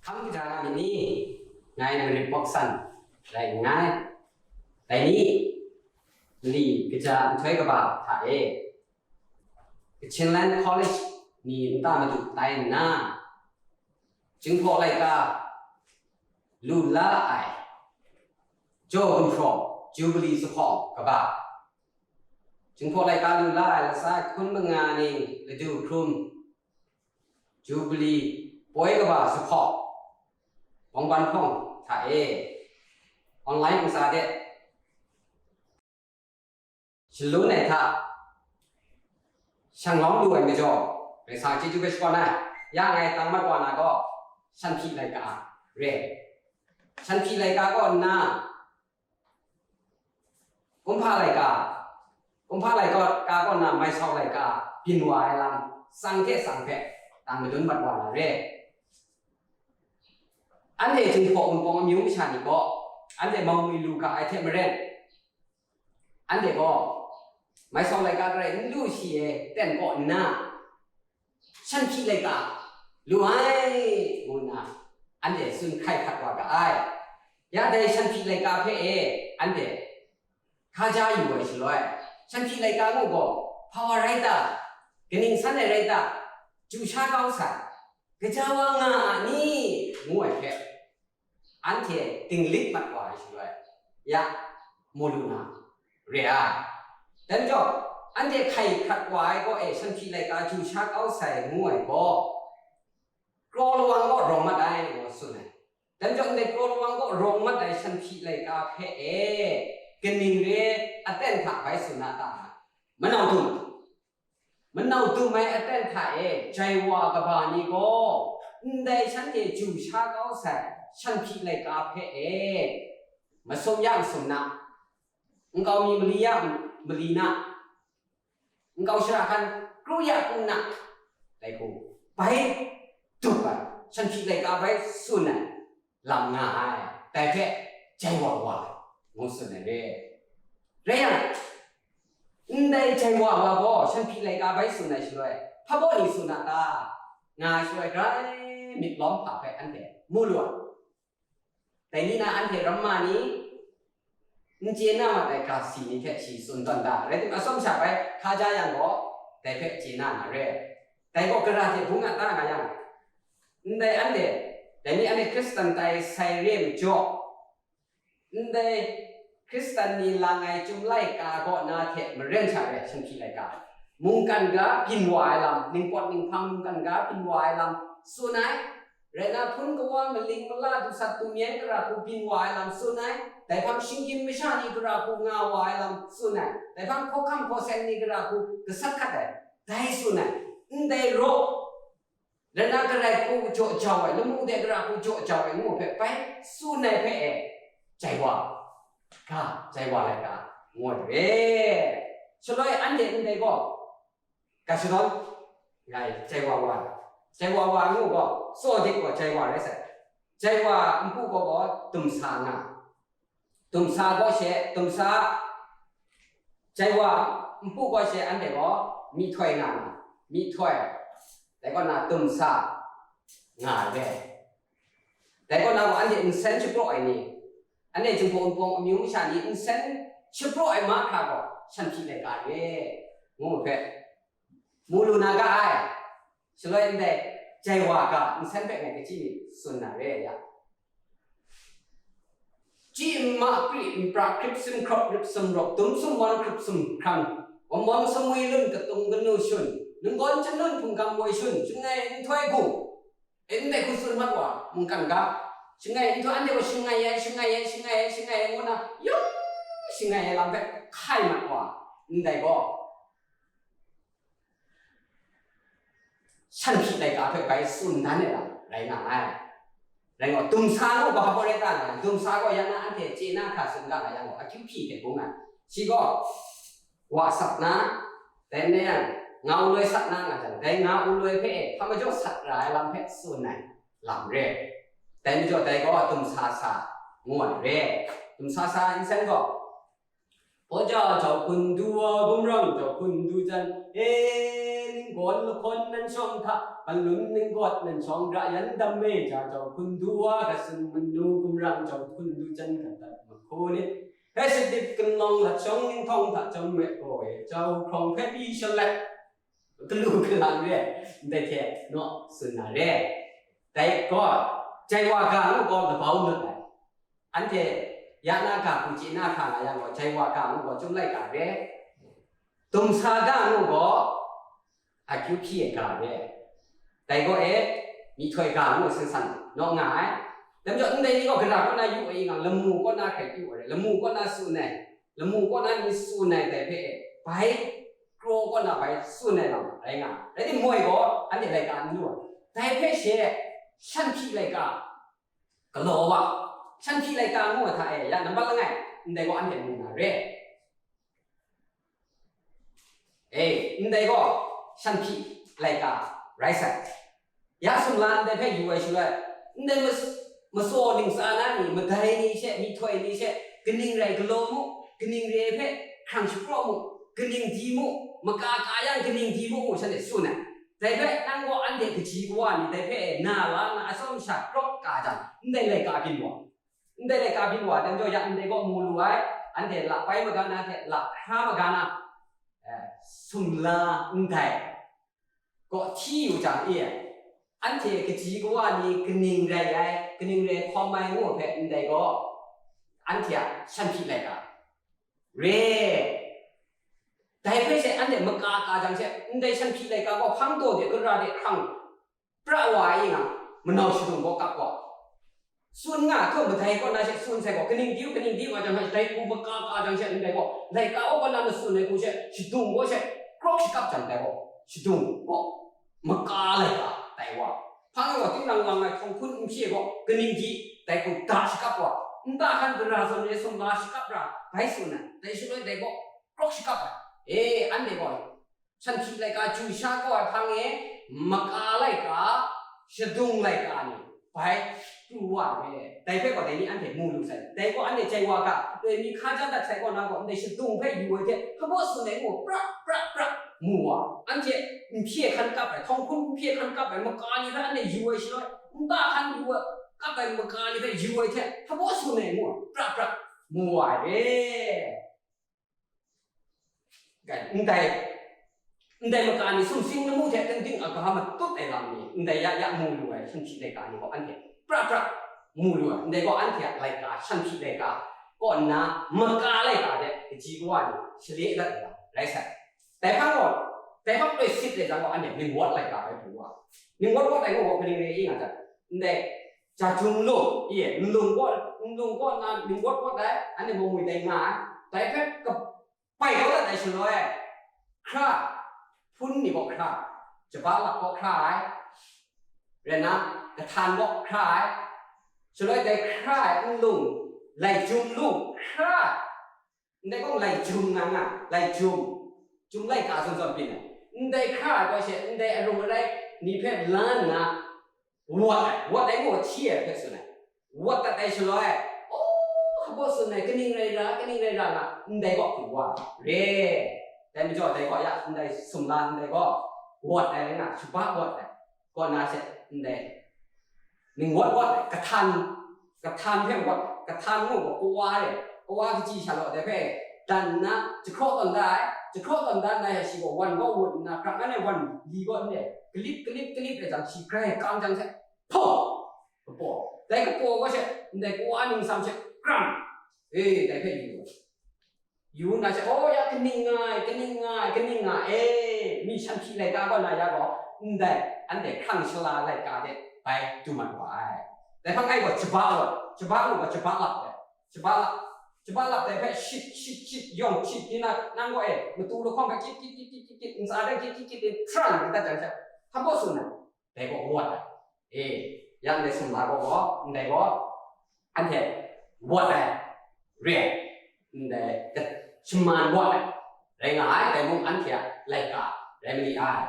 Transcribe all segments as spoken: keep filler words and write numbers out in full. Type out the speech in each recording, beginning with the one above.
Hpang kaja nga myit ni? Ngai Marit Pawksan rai nngai. Dai ni, mali kaja nhtoi kaba hta e, Chinland College ni nta madu tai nna, Jinghpaw laika lu la ai jaw gumhpraw Jubilee zuphpawng kaba, Jinghpaw laika lu la ai latsa hkun manga ning ladu hkrum Jubilee poi kaba zuphpawng Bawngban hpawng hta e online ntsa de shalun ai hta shanglawm lu ai majaw, Karai Kasang chyeju hpe shakawn ai. Ya ngai tang mat wa na gaw, Shanhpyi laika re. Shanhpyi laika kaw nna, Kumhpa laika, Kumhpa laika kaw nna Maisau laika byin wa ai lam, tsang hte tsang hpe tang madun mat wa na re. Anhte Jinghpaw Wunpawng amyu masha ni gaw, anhte Maumwi lu ga ai hte maren, anhte gaw Maisau laika garai n lu shi e ten kaw nna, Shanhpyi laika lu ai, ngu nna anhte tsun hkai hkat wa ga ai. Ya dai Shanhpyi laika hpe e anhte hkaja yu ai shaloi, Shanhpyi laika ngu gaw hpa wa rai ta? Kaning san ai rai ta? Chyu sha kau sai? Gaja wa nga a ni? Ngu ai hpe, anhte dinglik mat wa ai shaloi, ya, mu lu na re ai. Dai majaw, anhte hkai hkat wa ai kaw e Shanhpyi laika chyu sha kau sai ngu ai gaw, kraw lawang kaw rawng mat ai, ngu tsun ai. Dai majaw, ndai kraw lawang kaw rawng mat ai Shanhpyi laika hpe e kaning re aten hta bai tsun na ta? Manau dum, manau dum ai aten hta e jai wa kaba ni gaw, ndai shanhte chyu sha kau sai Shanhpyi laika hpe e masum ya masum na, nkau mi mali ya mali na, nkau shara hkan kru ya kru na, dai hku bai dup ai, Shanhpyi laika bai tsun ai lam nga ai, dai hpe jai wa wa ai, ngu tsun ai re. Rai yang, ndai jai wa wa gaw Shanhpyi laika bai tsun ai shaloi, hpa baw ni tsun a ta? Nga ai shaloi, grai myit lawm hpa hpe anhte mu lu ai. Dai ni na anhte ramma ni n chye na mat ai ga si ni hte shi tsun tawn da, rai timung, atsawm sha bai hkaja yang gaw, dai hpe chye na na re. Dai gaw gara hte bung a ta nga yang, ndai anhte, dai ni anhte Hkristan tai sai re majaw, ndai Hkristan ni lang ai Chyum laika kaw na hte maren sha re, Shanhpyi laika, mungkan ga byin wa ai lam, ningpawt ninghpang mungkan ga byin wa ai lam tsun ai. Rai nna, hpun kawa, maling mala, dusat dumyen gara hku byin wa ai lam tsun ai. Dai hpang shinggyim masha ni gara hku nga wa ai lam tsun ai. Dai hpang hkawhkam hkawhseng ni gara hku gasat hkat ai, dai tsun ai. Ndai raw, rai nna, garai hku jaw jau ai, lamu de gara hku jaw jau ai ngu hpe bai tsun ai hpe e, jai wa, ga, jai wa laika, ngu ai re. Shaloi anhte ndai gaw, ga shadawn, ngai jai wa wa, jai wa wa ngu gaw, tsaw dik gaw jai wa rai sai. Jai wa npu gaw gaw dumsa nga, dumsa gaw she, dumsa, jai wa npu gaw she anhte gaw myihtoi nga na, myihtoi, dai kaw na dumsa nga ai re. Dai kaw na gaw anhte nsen shapraw ai ni, anhte Jinghpaw Wunpawng amyu masha ni nsen shapraw ai mahkra gaw Shanhpyi laika re, ngu hpe mu lu na ga ai. Shaloi ndai jai wa ga nsen hpe ngai kaji myit tsun na re ya. Chyi nma, pri npra, krip sumhkrawp, rip sumrawk, dum sumwan, hkrup sumhkran, wam wam sumwi lun, katung kanu shun, nunggawn chyanun, hpungkam woi shun, shangai nhtoi hku, e, ndai hku tsun mat wa, mungkan ga, shangai nhtoi, anhte gaw shangai ai, shangai ai, shangai ai, shangai ai, ngu na, yawng shangai ai lam hpe hkai mat wa, ndai gaw, Shanhpyi laika hpe bai tsun dan ai lam rai nga ai. Rai nga, dumsa gaw hpa baw rai ta nga, dumsa gaw ya na anhte chye na hkra tsun ga nga yang gaw, akyu hpyi hte bung ai. Shi gaw wa sat na, dai n rai yang, nga u loi sat na nga jang, dai nga u loi hpe e hpa majaw sat ra ai lam hpe tsun ai lam re. Dai majaw dai gaw dumsa sa ngu ai re. Dumsa sa nsen gaw, Hpaw ja jau hkun du wa, gumrang jau hkun du jan, e, ninggawn lahkawn nan shawng hta, hpanlun ningkawt nan shawng ra yan dam e ja jau hkun du wa, gasin manu gumrang jau hkun du jan, gadat mahku ni, hpe shadip kanlawng lat shawng ninhtawng hta chyawm me gaw e, jau hkrawng hpe pyi shalai, galu galang re, ndai hte naw tsun na re. Dai gaw, jai wa ga ngu gaw labau mat ai. Anhte ya na ga hku chye na hkra nga yang gaw, jai wa ga ngu gaw, chyum laika re. Dumsa ga ngu gaw, akyu hpyi ai ga re. Dai gaw e, myihtoi ga ngu san san naw nga ai. Dai majaw, ndai ni gaw gara kaw na yu ai nga, lamu kaw na hkrai yu ai, lamu kaw na tsun ai, lamu kaw na ni tsun ai dai hpe e, bai kraw kaw na bai tsun ai lam rai nga ai. Rai timung, moi gaw anhte laika n lu ai. Dai hpe she, shan hpyi laika, galaw wa, shan hpyi laika ngu ai hta e, ya nambat langai, ndai gaw anhte mu na re. E, ndai gaw shan hpyi laika rai sai. Ya sumla ndai hpe yu ai shaloi, ndai mas-, masaw ningsa na ni, madai ni she, myihtoi ni she, kaning rai galaw mu, kaning re hpe hkrang shapraw mu, kaning di mu, maka ka yang kaning di mu, mu shanhte tsun ai. Dai hpe nang gaw anhte kaji kawa ni dai hpe na la nna atsawm sha krawk ka jang, ndai laika byin wa. Ndai laika byin wa, dai majaw ya ndai gaw mu lu ai, anhte lahpai maga na hte lahkra maga na, eh, sumla ndai gaw hti yu jang e, anhte kaji kawa ni kaning rai ai, kaning rai hkawm ai ngu hpe ndai gaw, anhte a shan hpyi laika re. Dai hpe she anhte maka ka jang she, ndai shan hpyi laika gaw hpang taw de, gara de hkrang pra wa ai nga, manau shadung gaw kap wa. Tsun nga hkrum, madai kaw na she tsun sai gaw, kaning di u, kaning di u nga jang she, dai hku maka ka jang she, ndai gaw, laika gaw kaw na matsun ai hku she, shadung gaw she, krawk shakap jang dai gaw, shadung gaw maka laika tai wa. Hpang e gaw, ting lang lang ai hkawng hkun n hpyi gaw, kaning di, dai hku da shakap wa. Nta hkan gara zawn e sumla shakap ra, bai tsun ai, dai shaloi dai gaw, krawk shakap ai. E, anhte gaw, shan hpyi laika chyu sha kau ai hpang e, maka laika, shadung laika ni bai pru wa ai. Dai hpe gaw dai ni anhte mu lu sai. Dai gaw anhte jai wa ga, loi mi hka jan dat sai kaw na gaw, ndai shadung hpe yu ai hte, hpa baw tsun ai ngu, pra, pra, pra, mu wa. Anhte n hpye hkan kap ai, hkawng hkun n hpye hkan kap ai, maka ni hpe anhte yu ai shaloi, nta hkan yu ai, kap ai maka ni hpe yu ai hte, hpa baw tsun ai ngu, pra, pra, mu wa ai. Ndai, ndai maka ni sumsing lamu hte tengding aga matut ai lam ni, ndai ya ya mu lu ai shan hpyi laika ni gaw anhte pra pra mu lu ai, ndai gaw anhte a laika, shan hpyi laika kaw nna maka laika de kaji kawa ni shale dat ai lam rai sai. Dai hpang gaw, dai hpang loi sit ai jang gaw anhte ningwat laika rai pru wa. Ningwat wawt ai gaw kaning rai i nga jang, ndai ja jum lu, i, nlung kaw, nlung kaw nna ningwat wawt ai, anhte mung ngwi dai nga ai. Dai hpe ka-, bai kau dat ai shaloi, hkra, hpun ni gaw hkra, jaba lap gaw hkra ai, rai nna, kahtan gaw hkra ai, shaloi dai hkra ai nlung, lai jum lu hkra ai, ndai gaw lai jum nga nga, lai jum, jum laika zawn zawn byin ai, ndai hkra ai gaw she, ndai arung arai ni hpe la nna, wat ai, wat ai gaw hti ai hpe tsun ai. Wat dat ai shaloi, oh, hpa baw tsun ai, kaning rai ra, kaning rai ra nga, ndai gaw pru wa re. Dai majaw, dai gaw ya, ndai sumla ndai gaw, wat ai rai nga, shaba wat ai, kaw na she, ndai, ningwat wat ai, kahtan, kahtan hpe wat, kahtan mung gaw kawa re, kawa kaji sha law, dai hpe, dan nna, jahkraw tawn da ai, jahkraw tawn da nna, ya shi gaw wan gaw wut nna, prak nan ai wan li gaw ndai, kalip, kalip, kalip ai jang, shi grai kang jang she, hpaw! Kapaw. Dai kapaw gaw she, ndai kawa ningsam she, kram! E, dai hpe yu ai. Yu nna she, oh, ya kaning nga ai, kaning nga ai, kaning nga ai, e, mi shan hpyi laika gaw na ya gaw, ndai, anhte hkrang shala laika de bai du mat wa ai. Dai hpang ai gaw, jaba gaw, jaba gaw, jaba lap ai. Jaba lap, jaba lap dai hpe shit, shit, shit, yawng shit, tinang gaw e, matu lahkawng hpe kyit, kyit, kyit, kyit, kyit, kyit, ntsa hpe kyit, kyit, kyit, kyit, hpran, kyit dat jang she, hpa baw tsun ai. Dai gaw wat ai. E, ya ndai sumla gaw gaw, ndai gaw, anhte wat ai, re ai, ndai, shaman wat ai, rai nga ai, dai mung anhte a laika rai ma li ai.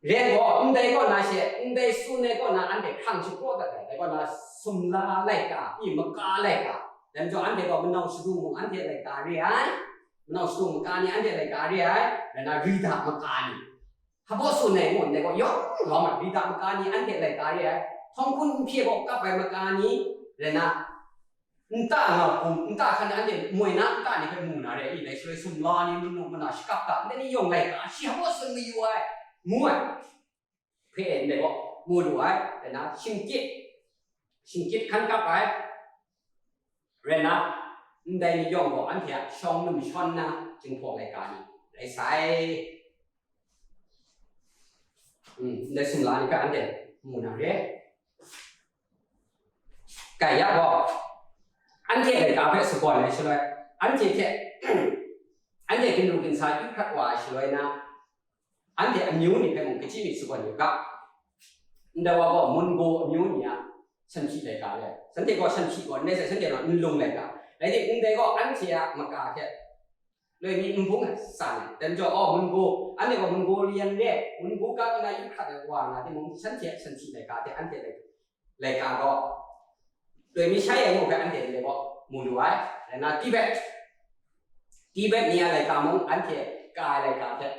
Re ai gaw, ndai kaw na she, ndai tsun ai kaw na anhte hkrang shapraw dat ai, dai kaw na sumla laika, i maka laika, Dai majaw anhte gaw manau shadu mung anhte laika re ai, manau shadu maka ni anhte laika re ai, rai na Rida maka ni, hpa baw tsun ai ngu ndai gaw yawng lawm ai, Rida maka ni anhte laika re ai, htawng hkun nhpye gaw kap ai maka ni, rai na nta nga hkum, nta hkan anhte moi na nta ni hpe mu na re ai, dai shaloi sumla ni, manu mana shakap ga, ndai ni yawng laika shi hpa baw tsun mayu ai, ngu ai. Hpe ndai gaw mu lu ai, rai na shingkyit, shingkyit hkan kap ai, rai na, ndai ni yawng gaw anhte a shawng num shawn na Jinghpaw laika ni rai sai. Hmm, ndai sumla ni hpe anhte mu na re. Kaya gaw, anhte laika hpe sagawn ai shaloi, anhte hte, anhte ginru ginsa yu hkrat wa ai shaloi na, anhte amyu ni hpe mung kachyi myit sagawn yu ga. Ndai wa gaw Mungo amyu ni a shanhpyi laika re ai. Shanhte gaw shanhpyi gaw n rai sai, shanhte gaw nlung laika. Rai timung, ndai gaw anhte a maka hte loi mi n bung ai san ai. Dai majaw, aw, Mungo, anhte gaw Mongolian re, Mungo ga kaw na yu hkrat ai wa nga timung, shanhte a shanhpyi laika hte anhte lai-, laika gaw loi mi shai ai ngu hpe anhte ndai gaw mu lu ai. Rai na Tibet, Tibet ni a laika mung, anhte ka ai laika hte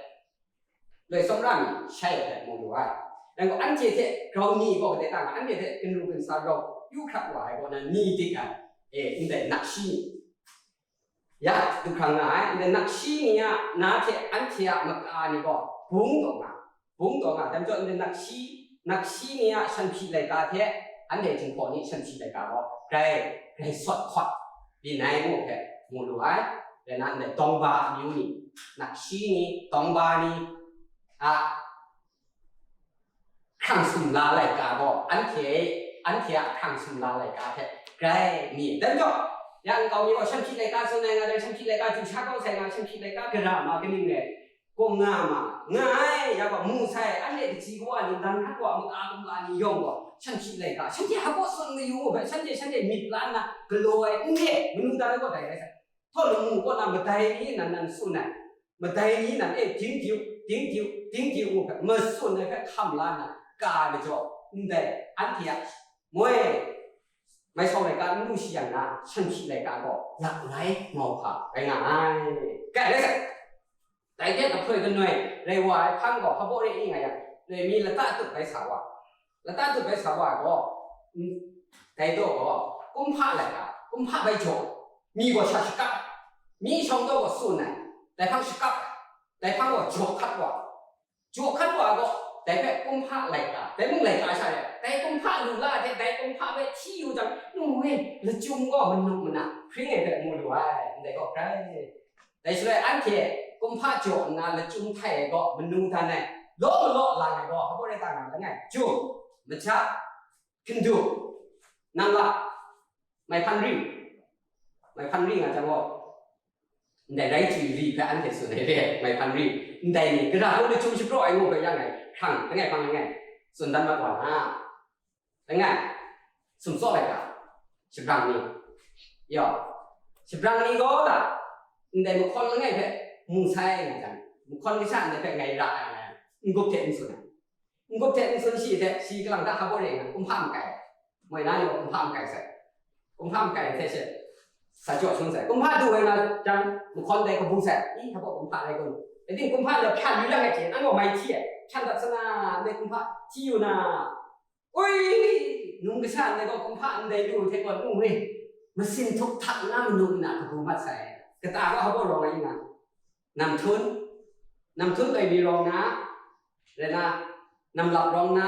loi tsawmra mi shai ai hpe mu lu ai. Rai gaw, anhte hte grau ni gaw kadai ta nga, anhte hte ginru ginsa rau yu hkrat wa ai gaw na ni dik ai, e, ndai Nakshi ni. Ya, du hkrang nga ai, ndai Nakshi ni a na hte anhte a maka ni gaw bung taw nga, bung taw nga, dai majaw ndai Nakshi, Nakshi ni a shanhpyi laika hte anhte Jinghpaw ni shanhpyi laika gaw grai, grai sawt hkawt byin ai ngu hpe mu lu ai. Rai na ndai Dongba amyu ni, Nakshi ni, Dongba ni a hkrang sumla laika gaw, anhte, anhte a hkrang sumla laika hte grai mi. Dai majaw, ya nkau mi gaw shanhpyi laika tsun ai nga, dai shanhpyi laika chyu sha kau sai nga, shanhpyi laika gara ma kaning rai, gaw nga ma, nga ai, ya gaw mu sai, anhte kaji kawa ni, dan hkat wa, maka kumla ni yawng gaw, shanhpyi laika, shanhte hpa baw tsun mayu ngu hpe, shanhte, shanhte myit la nna galaw ai, n re, manu dan ai gaw dai rai sai. Htawt lamu kaw na madai ni nan nan tsun ai, madai ni nan e, ding diu, ding diu, ding diu ngu hpe, matsun ai hpe hkam la nna, ka ai majaw, ndai anhte a moi, mai sau laika n lu shi yang na, shanhpyi laika gaw, laklai mauhpa rai nga ai. Kai rai sai. Dai hte kahpoi kanoi rai wa ai hpang gaw hpa baw re i nga yang, loi mi lata tup bai sa wa, lata tup bai sa wa gaw, mm, dai daw gaw, kumhpa laika, kumhpa bai jaw, mi gaw sha shakap ai, mi shawng daw gaw tsun ai, dai hpang shakap ai, dai hpang gaw jaw hkat wa, jaw hkat wa gaw, dai hpe kumhpa laika, dai mung laika sha re, dai kumhpa lu la hte, dai kumhpa hpe hti yu jang, nu e, lachyum gaw manuk mana hpring ai hpe mu lu ai, ndai gaw grai. Dai shaloi anhte kumhpa jaw nna lachyum htai ai gaw manu dan ai, law malaw lang ai gaw, hpa baw rai ta nga langai, jum, majap, hkindu, nang la, mai hpan ri, mai hpan ri nga jang gaw, ndai rai chyu ri hpe anhte tsun ai re ai, mai hpan ri, ndai ni, gara hku lachyum shapraw ai ngu hpe yang ai, hkrang, langai hpang langai, tsun dan mat wa na. Langai, sumtsaw laika, shabrang ni, yaw, shabrang ni gaw la, ndai mahkawn langai hpe mu sai nga jang, mahkawn kasha ndai hpe ngai ra ai, n-gup hte n tsun ai, n-gup hte n tsun shi hte, shi kalang hta hpa baw re nga, kumhpa makai, moi na ni gaw kumhpa makai sai, kumhpa makai hte she, sa jaw shangun sai, kumhpa du ai nga jang, mahkawn dai kabu sai, i, hpa baw kumhpa rai kun, rai timung, kumhpa ni hpyan yu yang ai hte, nang gaw mai hti ai, hpyan dat sana, ndai kumhpa hti yu na, Oi, num kasha ndai gaw kumhpa ndai lu hte gaw nu e, masin htuk htak nna manu nna kabu mat sai. Kata gaw hpa baw rawng ai nga, namhtun, namhtun loi mi rawng na, rai na, namlap rawng na,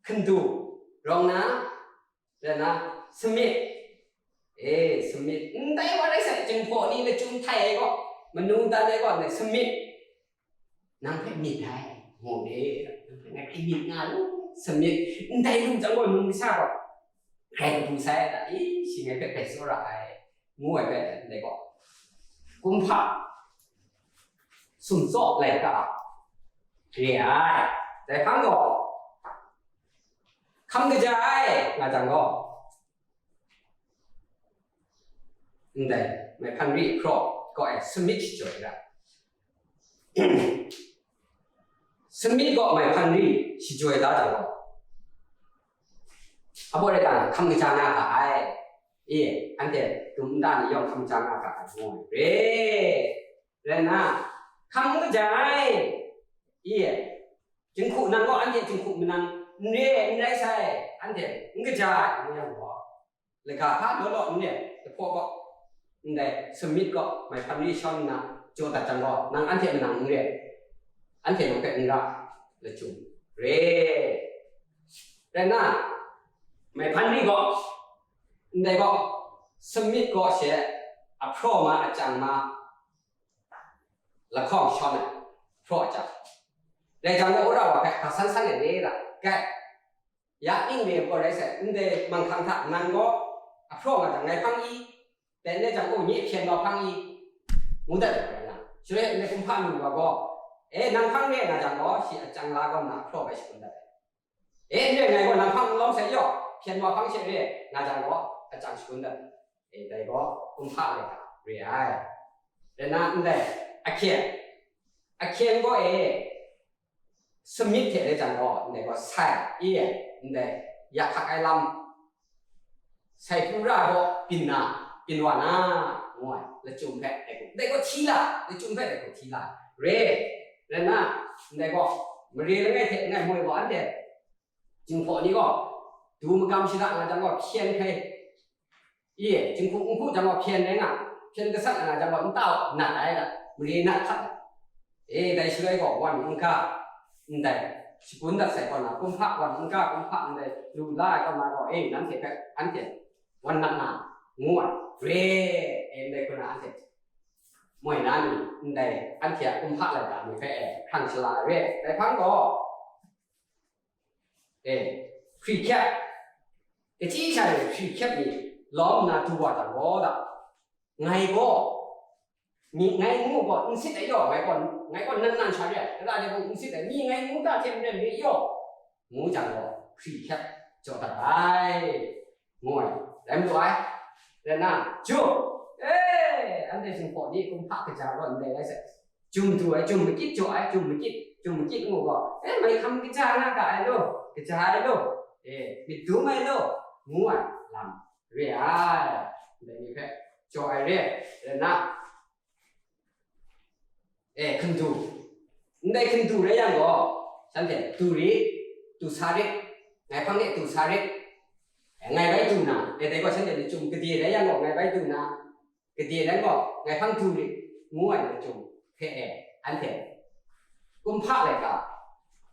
hkindu rawng na, rai na, samit, e, samit, ndai wa rai sai, Jinghpaw ni lachyum htai ai gaw, manu dan ai gaw, ndai samit, nang hpe myit ai, ngu e, nang hpe ngai hpe myit nga lu, samit, ndai lu jang gaw, num kasha gaw, grai kabu sai ai ta, i, shi ngai hpe grai tsawra ai, ngu ai hpe, ndai gaw, kumhpa, sumtsaw laika re ai, dai hpang gaw, hkam kaja ai, nga jang gaw, ndai, mai hpan ri hkraw, gaw ai, samit shajoi ra. Samit gaw mai hpan ri shajoi da jang gaw, hpa baw rai ta, hkam kaja nga ga ai. E, anhte dum nta ni yawng hkam jang a ga ai ngu ai. Re, rai nna, hkam n kaja ai. E, jinghku nang gaw anhte jinghku manang n re ai, n rai sai, anhte n kaja ai, ngu yang gaw, laga hpa law law n re ai, lahpaw gaw, ndai sumit gaw mai hpan ri shawn nna jaw dat jang gaw, nang anhte manang n re ai, anhte nang hpe n ra ai, lachyum re. Rai nna, mai hpan ri gaw, ndai gaw, sumit gaw she, ahpraw ma, achyang ma, lahkawng shawn ai, hpraw achyang. Rai jang gaw, wora wa hpe hka san san ai re ra, kai, ya ning re gaw rai sai, ndai manghkang hta nang gaw ahpraw nga jang, ngai hpang i, dai n rai jang, o, nye hpyen wa hpang i, ngu dat ai rai na. Shaloi ndai kumhpa lu wa gaw, e, nang hpang re nga jang gaw, shi achyang la gaw nna ahpraw bai shangun dat ai. E, n re ngai gaw nang hpang n lawm sai yaw, hpyen wa hpang she re nga jang gaw, achyang shangun dat ai. E, dai gaw kumhpa laika re ai. Rai nna, ndai ahkyen, ahkyen gaw e, sumit hte rai jang gaw, ndai gaw sai, e, ndai ya hkak ai lam, sai hkru ra gaw byin na, byin wa na, ngu ai, lachyum hpe dai hku, dai gaw hti la, lachyum hpe dai hku hti la, re, rai nna, ndai gaw, mare langai hte langai moi gaw anhte, jinghpaw ni gaw, du magam shada nga jang gaw, hpyen hkai, e, jinghku n hku jang gaw, hpyen rai nga, hpyen gasat nga jang gaw, nta nat ai da, mare nat hkat ai. E, dai shaloi gaw, wan n ga, ndai, shagun dat sai kaw na, kumhpa wan n ga, kumhpa ndai, lu la ai kaw na gaw, e, nanhte hpe, anhte, wan nat na, ngu ai, re, e, ndai hku na anhte moi na ni, ndai anhte a kumhpa laika ni hpe e hkrang shala ai re. Dai hpang gaw, e, hkri hkyep, kachyi sha ni hkri hkyep ni lawm nna du wa jang gaw da, ngai gaw, mi ngai ngu gaw n sit ai yaw, ngai gaw, ngai gaw nan nan sha re ai, tara de mung n sit ai, mi ngai ngu ta hte maren re yaw, ngu jang gaw, hkri hkyep jaw dat ai, ngu ai, rai malu ai. Rai nna, ju, e, anhte Jinghpaw ni kumhpa kaja gaw ndai rai sai, jum du ai, jum makyit jaw ai, jum makyit, jum makyit ngu gaw, e, mai hkam kaja nga ga ai law, kaja ai law, e, myit dum ai law, ngu ai lam re ai, ndai ni hpe jaw ai re, rai nna, e, hkun du. Ndai hkun du rai yang gaw, shanhte, du rit, du sa rit, ngai hpang de du sa rit, e, ngai bai du na, e, dai gaw shanhte ni chyum gade rai yang gaw, ngai bai du na, gade rai gaw, ngai hpang du rit, ngu ai machyum hpe e, anhte kumhpa laika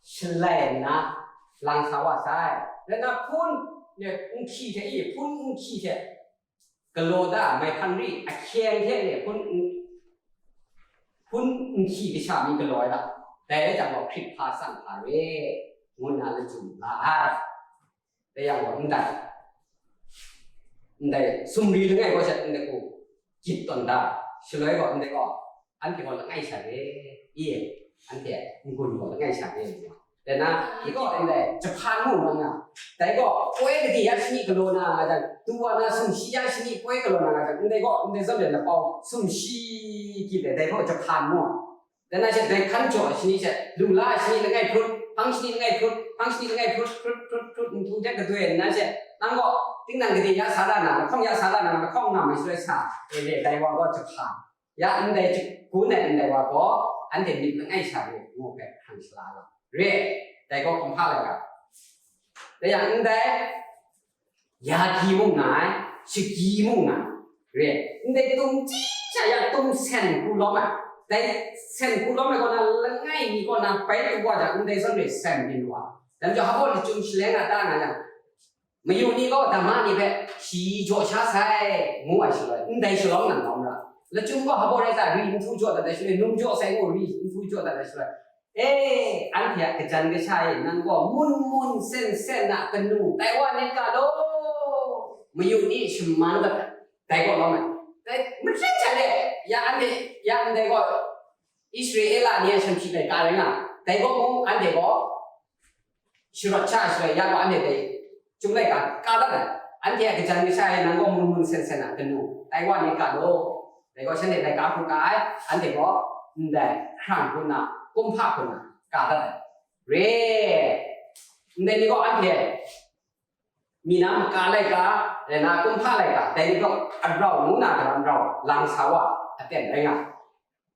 shalai nna lang sa wa sai. Rai nna, hpun, ne, nhki hte i, hpun nhki hte, galaw da ai mai hpan ri ahkyeng hte e hpun n-, hpun nhki kasha mi galaw ai hta, dai rai jang gaw hkrit hpa tsang hpa re, ngu nna lachyum la ai. Dai yang gaw ndai, ndai sumri langai gaw sha ndai hku gyit tawn da, shaloi gaw ndai gaw, anhte gaw langai sha re, i, anhte n-gun gaw langai sha re. Dai na, i gaw ndai jahpan mu nna, dai gaw poi gade ya shani galaw na nga jang, du wa na sumshi ya shani poi galaw na nga jang, ndai gaw, ndai zawn de lapau sumshi gyit ai, dai gaw jahpan mu. Dai na she, dai hkan jaw ai shani she, lu la ai shani langai hkrut, hpang shani langai hkrut, hpang shani langai hkrut, hkrut, hkrut, hkrut, nhtu hte gadoi nna she, nang gaw, tingnan gade ya sa la na, lahkawng ya sa la na, lahkawng nga mai shaloi sa, e re, dai wa gaw jahpan. Ya ndai hku nna ndai wa gaw, anhte myit langai sha re, ngu hpe hkrang shala ai lam re, dai gaw kumhpa laika. Dai yang ndai, ya gyi mung nga ai, shagyi mung nga ai, re, ndai tum chyi sha ya tum sen hku lawm ai, dai sen hku lawm ai kaw na langai mi kaw na bai tu wa jang, ndai zawn re sen byin wa, dai majaw, hpa lachyum shaleng a ta nga yang, mayu ni gaw dama ni hpe shi jaw sha sai, ngu ai shaloi, ndai shalawng nang lawm ra. Lachyum gaw hpa rai ta, ri nhtu jaw dat ai shaloi, num jaw sai ngu, ri nhtu jaw dat ai shaloi, e, anhte a kajan kasha e, nang gaw mun mun sen sen a kanu tai wa nit ga law, mayu ni shaman dat ai, dai gaw lawm ai. Dai, majen sha le, ya anhte, ya ndai gaw, Israela ni a shanhpyi laika rai nga, dai gaw mung anhte gaw, sharawt sha ai shaloi, ya gaw anhte dai chyum laika ka dat ai. Anhte a kajan kasha e nang gaw mun mun sen sen a kanu tai wa nit ga law, dai gaw shanhte laika hkru ka ai, anhte gaw ndai hkrang hku nna, kumhpa hku nna ka dat ai. Re, ndai ni gaw anhte mi na maka laika, rai na kumhpa laika, dai ni gaw arau ngu na daram rau lang sa wa aten rai nga.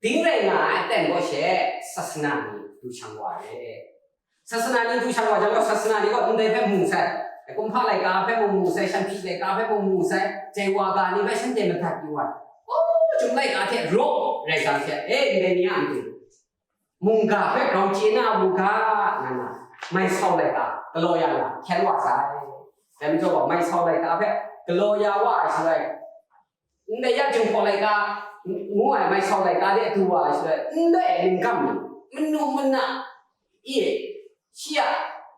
Ding rai nga ai aten gaw she, sasana ni du shang wa re. Sasana ni du shang wa jang gaw, sasana ni gaw ndai hpe mu sai, kumhpa laika hpe mung mu sai, shanhpyi laika hpe mung mu sai, jai wa ga ni hpe shanhte madat yu ai. O, Chyum laika hte raw rai jang she, e, ndai ni a matu, mungga hpe grau chye na mungga, nga na, mai sau laika galaw ya na hkyen wa sai. Dai majaw gaw, mai sau laika hpe galaw ya wa ai shaloi, ndai ya Jinghpaw laika ngu ai mai sau laika de du wa ai shaloi, ndai ningkam ni, manu mana, i, shi a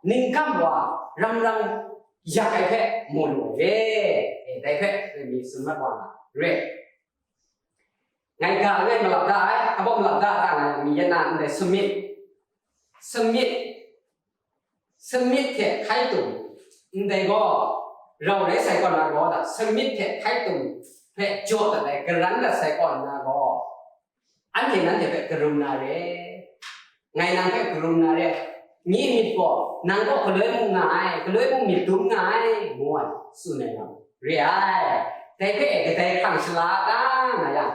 ningkam wa ram ram yak ai hpe mu lu ai re. E, dai hpe mi tsun mat wa na re. Ngai ga langai malap da ai, kabaw malap da ai ta ngai mi yan na ndai sumit, sumit, sumit hte hkaitum, ndai gaw rau rai sai kaw na gaw, da sumit hte hkaitum hpe jaw dat ai, garan dat sai kaw na gaw, anhte nanhte hpe karum na re. Ngai nang hpe karum na re, nye myit gaw nang kaw galoi mung nga ai, galoi mung myit dum nga ai, ngu ai, tsun ai lam re ai. Dai hpe kadai hkrang shala ta nga yang,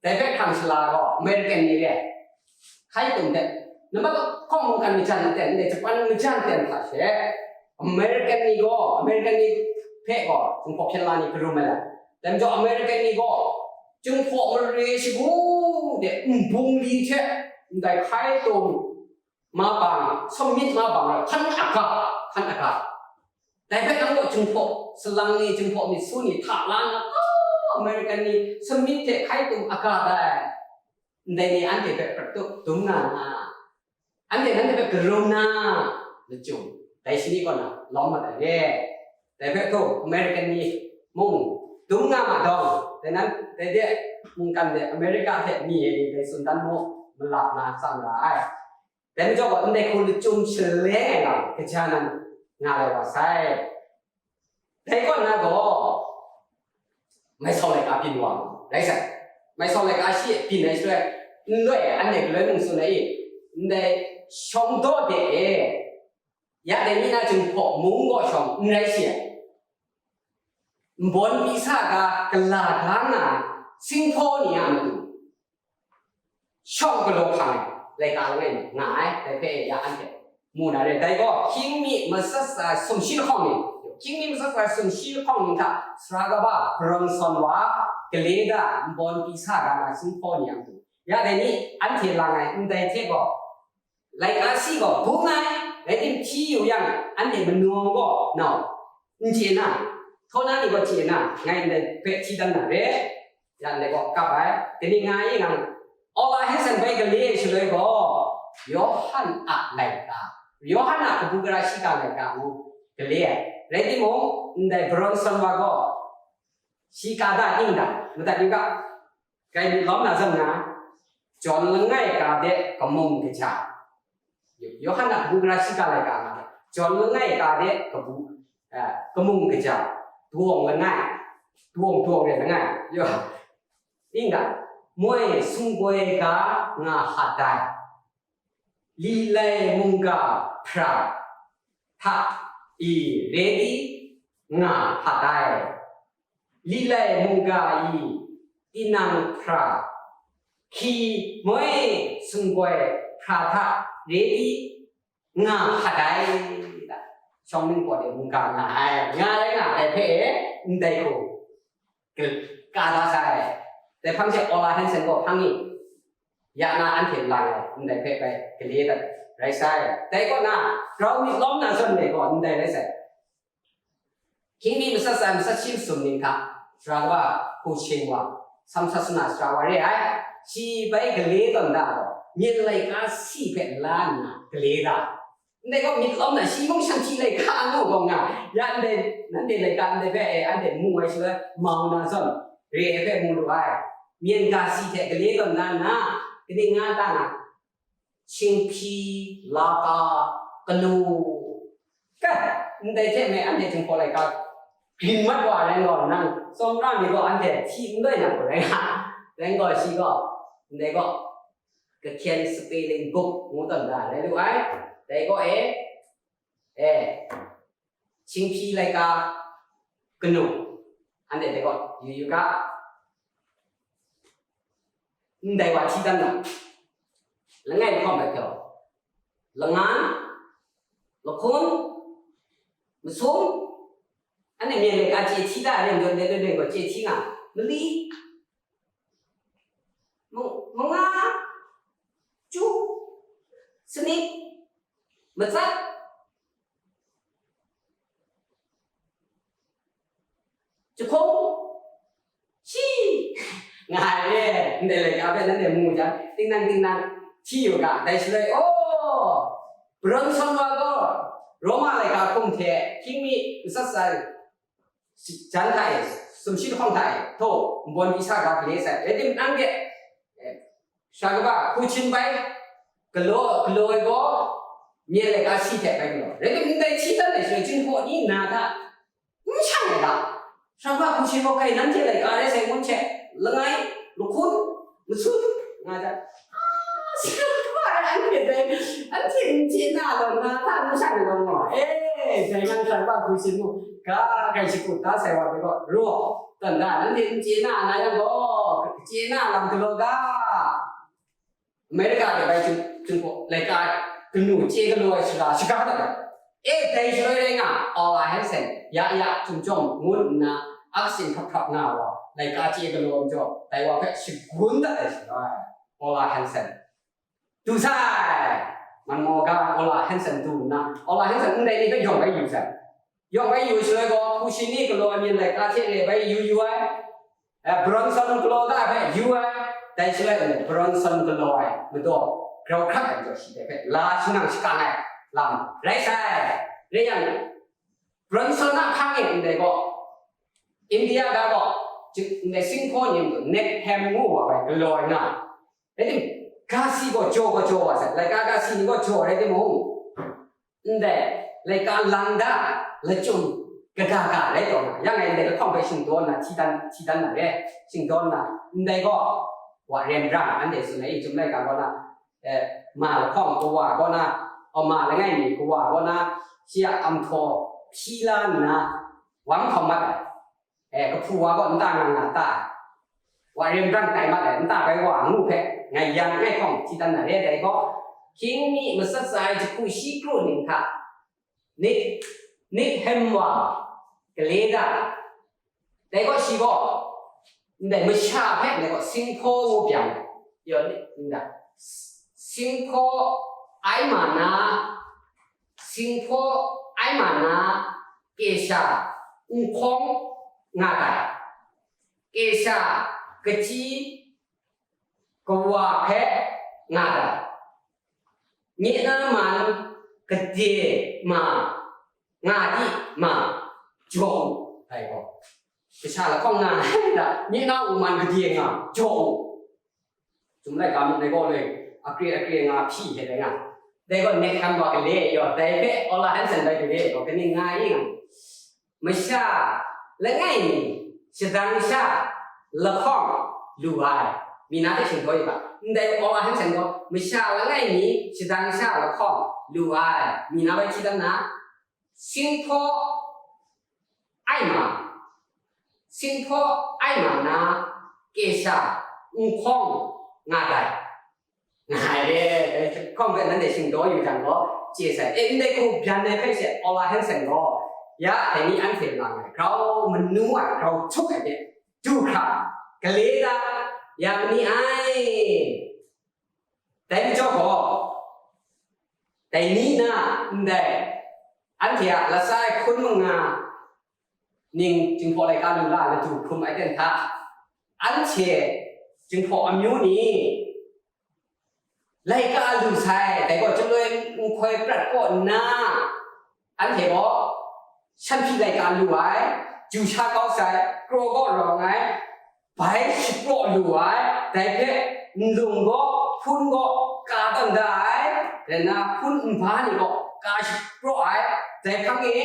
dai hpe hkrang shala gaw American ni re ai. Hkaitum hte, nambat lahkawng mungkan majan ten, ndai Japan majan ten hta she, American ni gaw, American ni hpe gaw Jinghpaw hpyen la ni karum ai lam. Dai majaw American ni gaw Jinghpaw mare shagu de nbung li hte ndai hkaitum mabang, sumit mabang rai hkan aga, hkan aga. Dai hpe nang gaw Jinghpaw salang ni, Jinghpaw myit su ni hta la nna, ah, American ni sumit hte hkaitum aga dai. Ndai ni anhte hpe prat tup dum nga na, anhte nanhte hpe karum na, lachyum, dai shani kaw na lawm mat ai re. Dai hpe htung, American ni mung dum nga ma dawng, dai nan, dai de mungkan de America hte mi e ni dai tsun dan mu, malap na tsang ra ai. Dai majaw gaw, ndai hku lachyum shaleng ai lam kaja nan nga lai wa sai. Dai kaw na gaw, mai sau laika byin wa, rai sai. Mai sau laika shi e byin ai shaloi, n loi, anhte galoi mung tsun ai i, ndai shawng daw de e, ya dai mi na Jinghpaw mung gaw shawng n rai shi ai. Nbawn pyi sa ga, gala ga nga ai, singhpaw ni a matu, shawng galaw hpang ai laika langai mi nga ai, dai hpe ya anhte mu na re. Dai gaw, hkying mi matsat sa ai sumshi lahkawng ni, hkying mi matsat sa ai sumshi lahkawng ni hta sara kaba Bronson wa gale da, nbawn pyi sa ga na singhpaw ni a matu, ya dai ni anhte lang ai ndai hte gaw, laika si gaw bung ai, rai tim, hti yu yang, anhte manawng gaw nau n chye na, htaw na ni gaw chye na, ngai ndai hpe hti dan na re. Yan dai gaw kap ai, kaning nga i ngang, Ola Hanson bai gale ai shaloi gaw, Yawhan a laika, Yawhan a kabu gara shiga laika ngu gale ai. Rai timung, ndai Bronson wa gaw, shi ka da ning da, madat yu ga, grai myit lawm na zawn na, Jawn langai ka de kamung kaja, Yawhan a kabu gara shiga laika nga, Jawn langai ka de kabu, eh, kamung kaja, dawng langai, dawng dawng re langai, yo, ning ga, moi sumgoi ga nga htat ai, li lai mungga hpra hta i re di nga htat ai, li lai mungga i tinang hpra hki moi sumgoi hpra hta re di nga hkat ai, shawng ningpawt e mungga nga ai, nga rai nga ai hpe e, ndai hku ka da sai. Dai hpang she Ola Hanson gaw hpang ni ya na anhte lang ai, ndai hpe bai gale dat rai sai. Dai kaw na, grau myit lawm na zawn e gaw ndai rai sai. Hkying mi matsat sa ai matsat shi masum ning hta, sara wa, hku shing wa, sam sat suna sara wa re ai, shi bai gale tawn da gaw, myen laika si hpe la nna gale da. Ndai gaw myit lawm na shi mung shanhpyi laika ngu gaw nga, ya ndai, nanhte laika ndai hpe, eh, anhte mu ai shaloi, mau na zawn, re ai hpe mu lu ai. Myen ga si hte gale tawn da nna, kaning nga ta nga, Chinghpyi, laka, kanu, kai, ndai hte me anhte Jinghpaw laika grin mat wa rai gaw, nang tsawmra mi gaw anhte hti n loi na gaw rai nga, rai gaw, shi gaw, ndai gaw, kahkyen spelling book ngu tawn da rai lu ai. Dai gaw e, e, Htingpyi laika kanu, anhte dai gaw yu yu ga, ndai wa hti dan na, langai lahkawng hpe hpyaw, langan, lahkun, masum, anhte myen laika chye hti da, ren dawn de, ren dawn gaw chye hti nga, mali, mung-, munga, chu, sanit, matsat, jahkung, shi, nga ai e, ndai laika hpe nanhte mu jang, tingnan tingnan, hti yu ga, dai shaloi, oh, Bronson wa gaw, Roma laika hkum hte, hkying mi matsat sai, jan hta e, sumshi lahkawng hta e, htaw, nbawm pyi sa ga gale sai, rai timung, nanhte, eh, sha kaba hku hchin bai galaw, galaw ai gaw, myen laika si hte bai galaw. Rai timung, ndai hti dan ai shaloi, Jinghpaw ni nna hta n shang ai ga, sha kaba hku hchin gaw, kai, nanhte laika rai sai ngun hte, langai, lahkun, masum, nga ai. Ah, sha kaba rai anhte dai, anhte n chye na law, nna hta n shang ai gaw, e, dai nang sha kaba hku hchin mung, ga, kai shakut da sai wa dai gaw, raw, tawn da, nanhte n chye na, na yang gaw, chye na lam galaw ga. America de bai Jing-, Jinghpaw laika kanu chye galaw ai sara shaga dat ai. E, dai shaloi rai nga, Ola Hansen, ya ya, chyum chyawm ngut nna, action hkrap hkrap nga wa, laika chye galaw ai majaw, dai wa hpe shagun dat ai shaloi, Ola Hansen. Du sai! Man maw ga, Ola Hansen du nna, Ola Hansen ndai ni hpe yawng bai yu sai. Yawng bai yu shaloi gaw, hku hchin ni galaw ai myen laika hte re bai yu yu ai, eh, Bronson galaw da ai hpe yu ai, dai shaloi gaw, Bronson galaw ai madaw grau hkrat ai majaw, shi dai hpe la shangang shakang ai lam rai sai. Rai yang, Bronson a hpang e ndai gaw, India ga gaw, ndai Singhpaw ni matu Needham ngu wa bai galaw ai nga. Rai timung, ga si gaw jaw gaw jaw wa sai, laika ga si ni gaw jaw rai timung, ndai laika lang da, lachyum kaga ga rai taw na, yang e ndai lahkawng hpe shingdawn na, hti dan, hti dan na re, shingdawn na, ndai gaw, wa Rembrandt anhte tsun ai, Chyum laika kaw na, eh, ma lahkawng kawa kaw na, o, ma langai mi kawa kaw na, shi a amhtaw hpyi la nna, wang hkawm mat ai. E, kahpu wa gaw nta nga nga ta ai. Wa Rembrandt tai mat ai, nta bai wa ngu hpe, ngai yan ngai hkawng hti dan na re ai dai gaw, hkying mi matsat sa ai jahku shi kru ning hta, Needham wa gale da. Dai gaw shi gaw, ndai masha hpe ndai gaw Singhpaw ngu byang ai. Yaw, ndai, Singhpaw ai ma na, Singhpaw ai ma na, Kesha nhkawng nga ai, Kesha kachyi kawa hpe nga ai, nye na man gade ma nga di ma, jaw u, dai gaw. Kasha lahkawng nga ai hta, nye na u man gade nga, jaw u. Chyum laika mung dai gaw le, akre akre nga hpyi hte dai nga. Dai gaw Needham wa gale yaw, dai hpe Ola Hansen bai gale yaw, kaning nga i nga. Masha langai mi shadang sha lahkawng lu ai, mi na hte shingdaw yu ga. Ndai Ola Hansen gaw, masha langai mi shadang sha lahkawng lu ai, mi na bai hti dan na, Singhpaw ai ma, Singhpaw ai ma na, Kesha nhkawng nga ai. Nga ai re, dai hkawng hpe nanhte shingdaw yu jang gaw, chye sai. E, ndai hku byan ai hpe she, Ola Hansen gaw, ya, dai ni anhte lang ai, grau manu ai, grau htuk ai hte, du hkra, gale da, ya ma ni ai. Dai majaw gaw, dai ni na ndai, anhte a latsa ai hkun manga ning Jinghpaw laika lu la ladu hkrum ai ten hta, anhte Jinghpaw amyu ni laika lu sai, dai gaw chyum loi nhtoi prat kaw nna, anhte gaw shanhpyi laika lu ai, ju sha kau sai, kraw gaw rawng ai, bai shapraw lu ai, dai hpe nlung gaw, hpun gaw, ka tawn da ai, rai nna hpun nba ni gaw ka shapraw ai, dai hpang e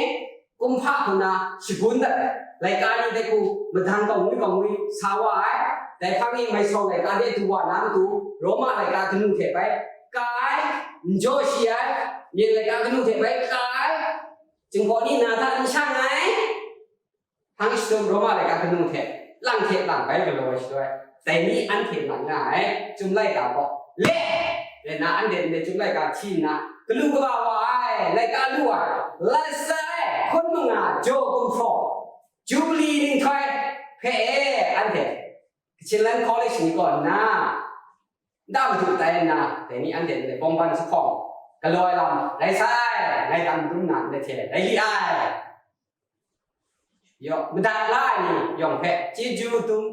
kumhpa hku na shagun dat ai, laika ni dai hku madang kawngwi kawngwi sa wa ai, dai hpang e mai sau laika de du wa na matu, Roma laika kanu hte bai ka ai, n jaw shi ai, myen laika kanu hte bai ka ai, Chyum hpaw ni na hta n shang ai, hpang shadum Roma laika kanu hte lang hte lang bai galaw ai shaloi, dai ni anhte nang nga ai, Chyum laika gaw le, le na anhte ndai Chyum laika hti nna, galu kaba wa ai, laika lu ai, lat sa ai, hkun manga jaw gumhpraw, Jubili ninghtoi hpe e, anhte Kachilan College ni kaw nna, nta madu tai nna, dai ni anhte ndai bawngban sahkawng galaw ai lam rai sai, ngai dang dum na ndai hte rai li ai. Yaw, madat la ai ni yawng hpe chyeju dum